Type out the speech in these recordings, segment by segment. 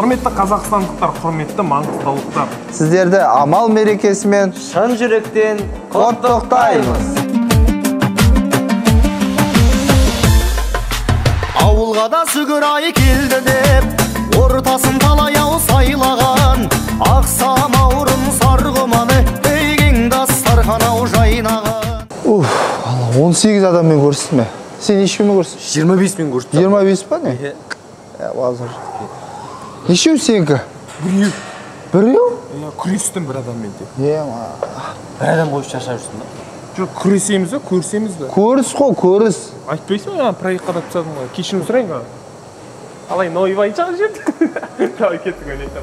Құрметті қазақстандықтар, құрметті маңғыстаулықтар. Сіздерді амал мерекесімен шын жүректен құттықтаймыз. Ауылға да сүгір ай келді деп, ортасын талай ау сайлаған, ақ самаурын сарғыманы, кең дастархан ау жайнаған. Уф, 18 адаммен көрістім. Сен нешеумен көрістің? 25 мен көрістім. 25 па не? Иә, базар. Нешеу сенікі? Біреу. Біреу? Иә, күрестім бір адаммен де. Е, бір адам қойып шаршап жүрсің ба? Жоқ, күресеміз бе, көрісеміз бе? Көріс қой, көріс. Айтпайсың ба, проектқа да тастадым ғой. Кешірім сұрайын ғой. Алай, ойбай жағып жіберді. Давай, кеттік, ойнайық.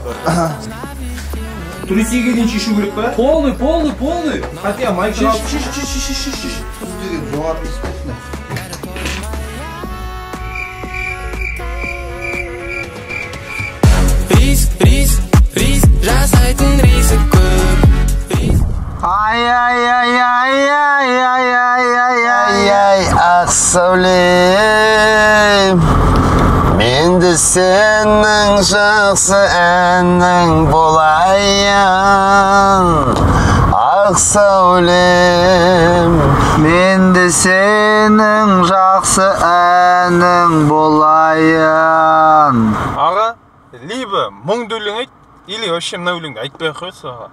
Туресейге дейін шешу керек па? Полный, полный, полный. Хотя, майк шеш, шеш, шеш, шеш, шеш. Деген жоғары естественно. Риск, риск, риск, жасайтын риск көп. Ай, ай, ай, ай, ай, ай, ай, ай, ай, ай, ақ сәулем. Мен де сенің жақсы әнің болайын. Ақ сәулем. Мен де сенің жақсы әнің болайын. Аға, либо мұңды өлең айт, или вообще мына өлеңді айтпай ақ қойсы аға.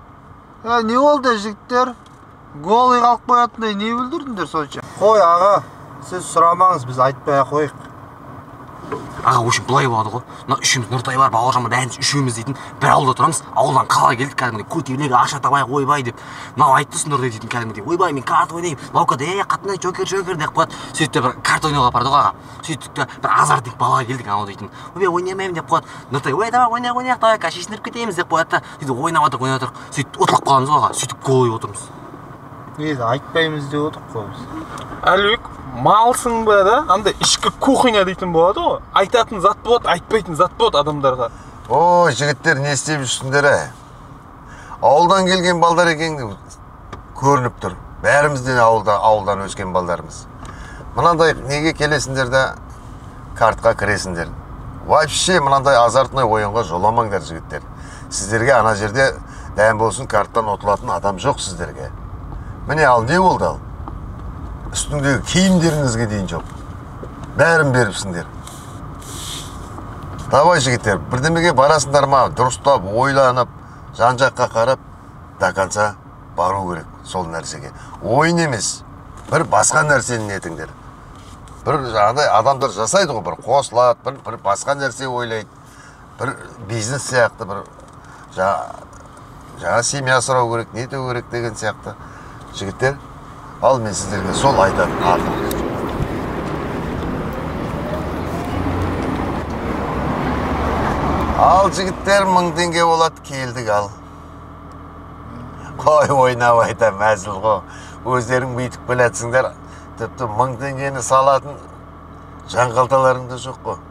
Не болды, жігіттер? Голый қалып қоятындай не бүлдірдіңдер сонша? Қой, аға, сіз сұрамаңыз, біз айтпай ақ қойық. Аға, в общем, былай болады ғой. Мына үшеуміз Нұртай бар, Бауыржан бар, бәріміз үшеуміз дейтін бір ауылда тұрамыз. Ауылдан қалаға келдік, кәдімгідей көтерілек, ақша табайық, ойбай деп. Мынау айтты Нұртай дейтін кәдімгідей, ойбай, мен карта ойнаймын. Мынаука да, қатынай, джокер, джокер деп қояды. Сөйтіп те бір карта ойнауға апарды ғой аға. Сөйттік те бір азартник балаға келдік, анау дейтін. Ойбай, ойнамаймын деп қояды. Нұртай, ой, давай, ойнайық, ойнайық, давай, қазір шешіндіріп кетеміз деп қояды да. Сөйтіп ойнап отырық, ойнап отырық. Сөйтіп ұтылып қаламыз ғой аға. Сөйтіп голый отырмыз. Негізі айтпаймыз деп отырық қой біз. Әлібек, малсың ба да? Андай ішкі кухня дейтін болады ғой. Айтатын зат болады, айтпайтын зат болады адамдарға. Ой, жігіттер, не істеп жүрсіңдер, ә? Ауылдан келген балдар екен көрініп тұр. Бәрімізден ауылдан өскен балдармыз. Мынандай неге келесіңдер да картқа кіресіңдер. Вообще мынандай азартный ойынға жоламаңдар, жігіттер. Сіздерге ана жерде дәм болсын карттан ұтылатын адам жоқ сіздерге. Міне, ал не болды ал? Үстіңдегі киімдеріңізге дейін жоқ. Бәрін беріпсіңдер. Давай, жігіттер, бірдемеге барасыңдар ма, дұрыстап, ойланып, жан-жаққа қарап, до конца бару керек сол нәрсеге. Ойын емес, бір басқа нәрсені нетіңдер. Бір жаңағыдай адамдар жасайды ғой, бір қосылады, бір басқа нәрсе ойлайды. Бір бизнес сияқты, бір жаңа семья асырау керек, нету керек деген сияқты. Жігіттер, ал мен сіздерге сол айтатын ақыл. Ал жігіттер, 1000 теңге болады, келдік ал. Қой, ойнап айтам, әзіл ғой. Өздерің бүйтіп келатсыңдар, тіпті 1000 теңгені салатын жан қалталарың да жоқ қой.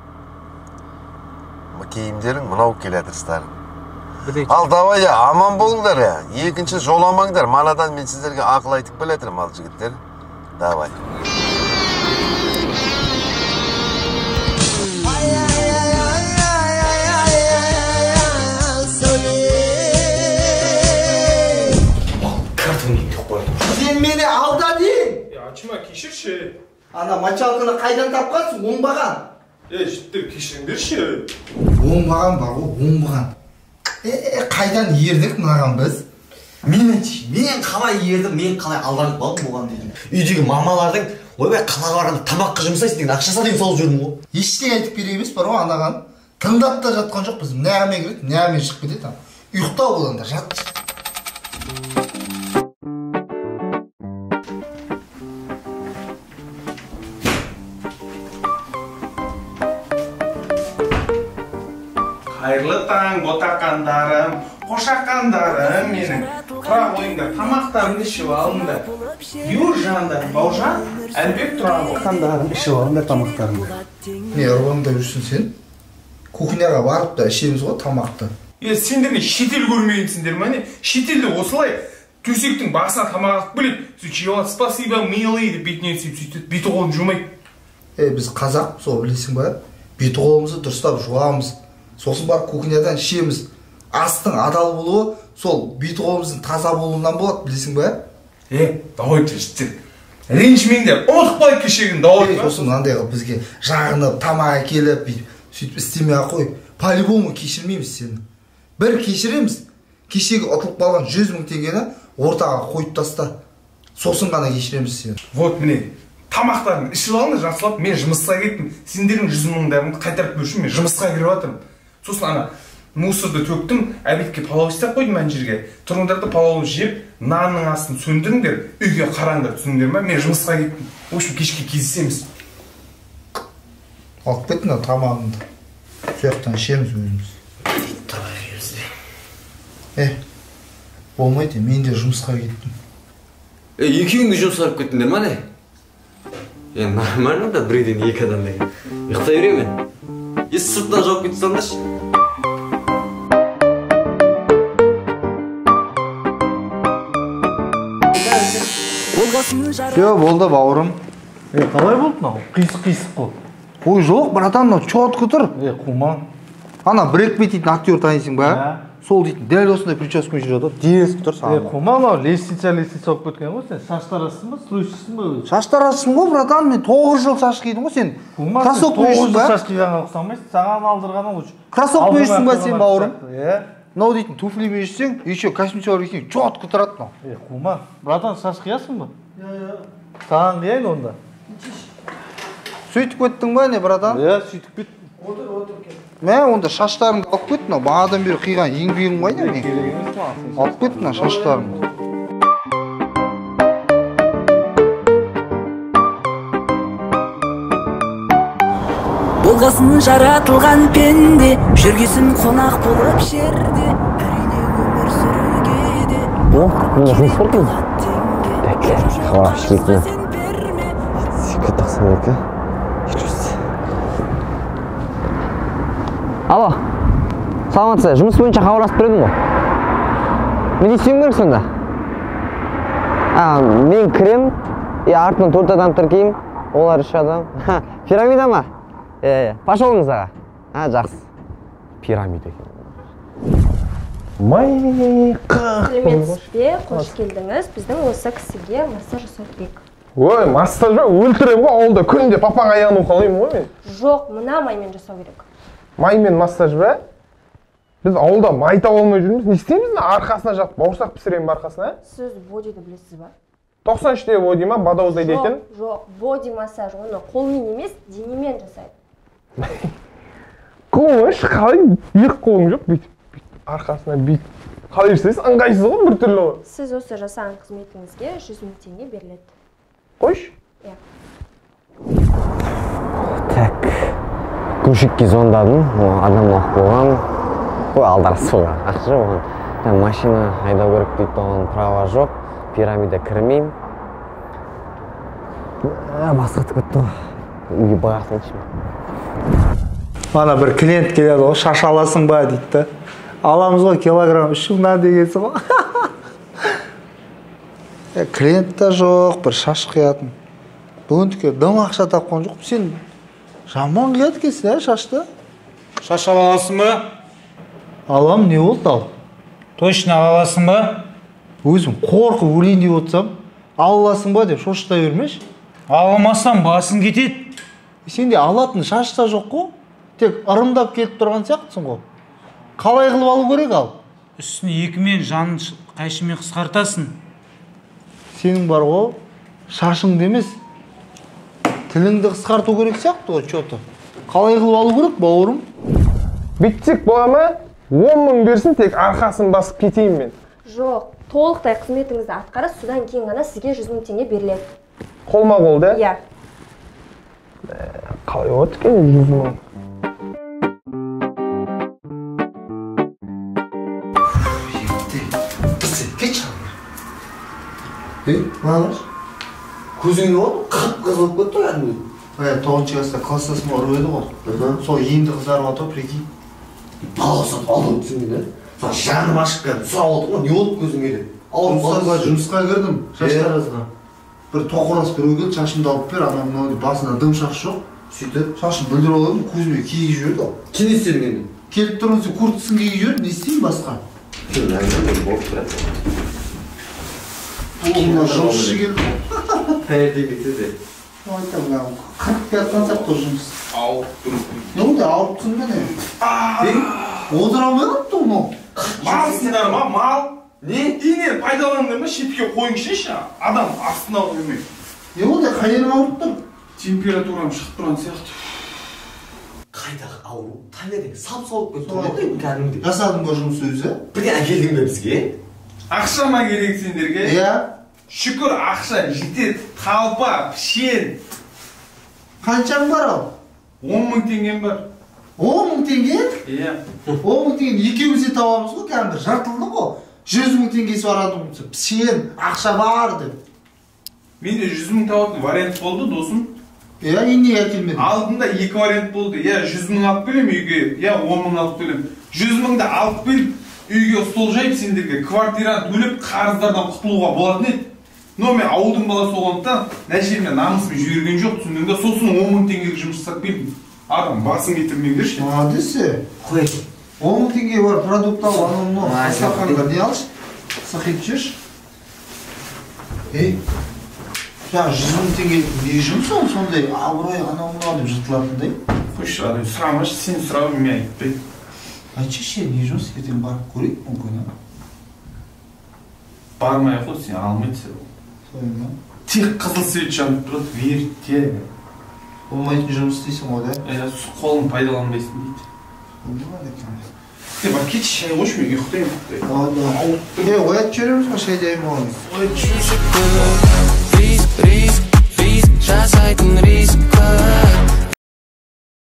Киімдерің мынау келатырсыздар. Ал давай, аман болыңдар, я. Екінші жоламаңдар. Манадан мен сіздерге ақыл айтып келатырмын, ал жігіттер. Давай. Сен мені алдадың. Ачма, кешірші. Ана мочалканы қайдан тапқансың, оңбаған. Жігіттер, кешіріңдерші. Оңбаған бар ғой, оңбаған. Қайдан ердік мынаған біз? Мен қалай ердім, мен қалай алданып қалдым оған деген. Үйдегі мамалардың, ойбай, қалаға барғанда тамаққа жұмсайсың деген ақшасына дейін салып жүрдім ғой. Ештеңе айтып керек емес бар ғой анаған. Тыңдап та жатқан жоқ біз. Мынағымен кіреді, мынағымен шығып кетеді. Ұйықтау ол анда, жат. Қайырлы таң, ботақандарым, қошақандарым менің. Тұра қойыңдар, тамақтарымды ішіп алыңдар. Юр жандарым, Бауыржан, Әлібек тұра ғой. Қандарым ішіп алыңдар тамақтарыңды. Не ұрғандай жүрсің сен? Кухняға барып та ішеміз ғой тамақты. Сендер не шетел көрмегенсіңдер ма не? Шетелде осылай төсектің басына тамақ алып келеді. Сөйтіп жеп алады, спасибо, милый деп бетінен сүйіп сөйтеді, беті қолын жумайды. Біз қазақпыз ғой, білесің ба? Беті қолымызды дұрыстап жуамыз. Сосын барып кухнядан ішеміз. Астың адал болуы сол бет қолымыздың таза болуынан болады, білесің ба? Давайте жігіттер. Ренжімеңдер, ұмытып қалайық кешегіні, давай. Сосын мынандай қылып бізге жағынып, тамақ әкеліп, сөйтіп істемей-ақ қой. По-любому кешірмейміз сені. Бір кешіреміз, кешегі ұтылып қалған 100 000 теңгені ортаға қойып таста. Сосын ғана кешіреміз сені. Вот міне, тамақтарын ішіп алыңдар жақсылап, мен жұмысқа кеттім. Сендердің 100 000-дарыңды қайтарып беру үшін мен жұмысқа кіріп жатырмын. Сосын ана мусорды төктім, обедке палау істеп қойдым ана жерге. Тұрыңдар да палауды жеп, нанның астын сөндіріңдер, үйге қараңдар, түсіндіңдер ма? Мен жұмысқа кеттім. В общем, кешке кездесеміз. Алып кет мына тамағыңды. Сол жақтан ішеміз өзіміз. Тұра береміз де. Болмайды, мен де жұмысқа кеттім. Екеуің де жұмысқа барып кеттіңдер ма не? Нормально да, біреуден екі адам деген. Ұйықтай беремін мен. Сыртынан жауып кете салыңдаршы. Все, болды бауырым. Қалай болды мынау? Қисық-қисық қой. Ой, жоқ, братан, мынау четко тұр. Қума. Ана Брэд Питт дейтін актер танисың ба? Сол дейтін дәл осындай прическамен жүреді, дерзкий тұр саған. Қума, мынау лестница болып кеткен ғой сен. Шаш таразсың ба, слушайсың ба өзі? Шаш таразсың ғой, братан, мен 9 жыл шаш қидым ғой сен. Кроссовка 9 жыл шаш қиғанға ұқсамайсың, саған алдырғаны лучше. Кроссовкамен жүрсің ба сен, бауырым? Мынау дейтін туфлимен жүрсең, еще костюмчалар кисең, четко тұрады мынау. Қума, братан, шаш қиясың ба? Саған қияйын онда. Сөйтіп кеттің ба не, братан? Сөйтіп кеттім. Отыр, кет. Мә, онда шаштарыңды алып кет, мынау бағанадан бері қиған еңбегің ғой не? Керек емес маған. Алып кет мына шаштарыңды. Болғасын жаратылған пенде, жүргесін қонақ болып жерде, әрине өмір сүруге де. 92. Алло, саламатсыз, жұмыс бойынша хабарласып тұр едім ғой. Мен не істеуім керек сонда? Мен кірем, артынан 4 адам тіркеймін, олар 3 адам. Пирамида ма? Пошелыңыз аға. Жақсы. Пирамида екен. Май Сәлеметсіз бе, қош келдіңіз. Біздің осы кісіге массаж жасау керек. Ой, массаж ба? Өлтірем ғой, ауылда күнде папаң аяғын уқалаймын ғой мен. Жоқ, мына маймен жасау керек. Маймен массаж ба? Біз ауылда май таба алмай жүрміз. Не істейміз мына арқасына жатып, бауырсақ пісіремін ба арқасына? Сіз бодиді білесіз ба? 93-те боди ма, бадауыздай дейтін? Жоқ, боди массаж, оны қолмен емес, денемен жасайды. Қолың қалай, екі қолың жоқ, бүйтіп, арқасына бүйтіп. Қалай жасайсыз? Ыңғайсыз ғой, біртүрлі ғой. Сіз осы жасаған қызметіңізге 100 000 теңге беріледі. Қойшы? Иә. Так, көшекке звондадым, адам уақ болған. Ой, алдарасы болған, ақша болған. Машина айдау керек дейді, оған права жоқ, пирамида кірмеймін. Басқа кетті ғой. Үйге барсайыншы. Ана бір клиент келеді ғой, шаш аласың ба дейді да. Аламыз ғой, килограмм 3 мыңнан дегенсің ғой. Клиент та жоқ, бір шаш қиятын. Бүгіндікке дым ақша тапқан жоқпын. Сен жаман қияды екенсің, шашты. Шаш ала аласың ба? Алам, не болды ал? Точно ала аласың ба? Өзім қорқып өлейін деп отырсам, ала аласың ба деп шошыта бермеші. Ала алмасам басың кетеді. Сенде алатын шаш та жоқ қой. Тек ырымдап келіп тұрған сияқтысың ғой. Қалай қылып алу керек ал? Үстін екімен, жанын қайшымен қысқартасың. Сенің бар ғой, шашыңды емес, тіліңді қысқарту керек сияқты ғой, че-то. Қалай қылып алу керек, бауырым? Бүйтсек бола ма? 10 000 берсін, тек арқасын басып кетейін мен. Жоқ, толықтай қызметіңізді атқарып, содан кейін ғана сізге 100 000 теңге беріледі. Қолма-қол да? Иә. Қалай болады екен 100 000? Мына көзіңе не болды? Қып-қызыл болып кетті ғой кәдімгідей. 9-шы класста класстасым ұрып еді ғой. Сол енді қызарып жатыр, прикинь. Бала сатып алдым түсінген, ә? Сол жаным ашып кәдімгі сұрап алдым ғой, не болды көзіңе деп. Жұмысқа кірдім, шаш таразға. Бір тоқырас біреу келді, шашымды алып бер, анау мынау деп, басында дым шаш жоқ. Сөйтіп шашын бүлдіріп алып едім, көзіме киіп жіберді ал. Сен не істедің енді? Келіп тұрмын, сен курткасын киіп жүр, не істеймін басқа? Мына жұмысшы келді. Таңертең кетсе де. Айтамын, қырып келатқан сияқты жұмыс. Ауырып тұрмын. Не болды, ауырып тұрсың ба не? Отыра алмай қалыпты мынау. Малсыңдар ма, мал? Не? Ине пайдаланыңдар ма, шетке қойыңшы, адам астына қоймай. Не болды, қай жерің ауырып тұр? Температурам шығып тұрған сияқты. Қайдағы ауру? Таңертең сап-сау болып тұр ғой кәдімгідей. Жасадың ба жұмыс өзі? Бірден әкелдің бе бізге? Ақша ма керек сендерге? Иә. Шүкір, ақша жетеді. Талпа, пішен. Қаншаң бар ал? 10 мың теңгем бар. 10 мың теңге? Иә. 10 мың теңгені екеуміз де табамыз ғой, кәдімгі жартылды ғой. 100 мың теңгесі бар адам пішен, ақша бар деп. Менде 100 мың табатын вариант болды, досым. Иә, неге әкелмедің? Алдында екі вариант болды. Я 100 мың алып келем үйге, я 10 мың алып келем. 100 мыңды алып келіп, үйге стол жайып сендерге квартираны төлеп қарыздардан құтылуға болатын еді. Но мен ауылдың баласы болғандықтан мына жеріме намысым жіберген жоқ, түсіндің бе? Сосын 10 мың теңгелік жұмыс жасап келдім. Адам басын кетірмеңдерші. Молодец. Қой. 10 мың теңге бар, продукт ал, анау мынау. Астарханға не алшы? Сықиып жүрші. Ей, жаңа 100 мың теңгелік не жұмыс ол сондай абырой анау мынау деп жыртылатындай? Қойшы, адам сұрамашы, сен сұрап мен айтпаймын. Айтшы ше, не жұмыс, ертең барып көрейік мүмкін, а? Бармай ақ қой, сен алмайсың. Солай ма? Тек қызыл свет жанып тұрады, верьте. Болмайтын жұмыс істейсің ғой, да? Иә, қолын пайдаланбайсың дейді. Болмайды екен. Е, бар кетші, шай қойшы, мен ұйықтаймын. Е, оятып жібереміз ғой, шай дайын болған. Риск, риск, риск, жасайтын риск.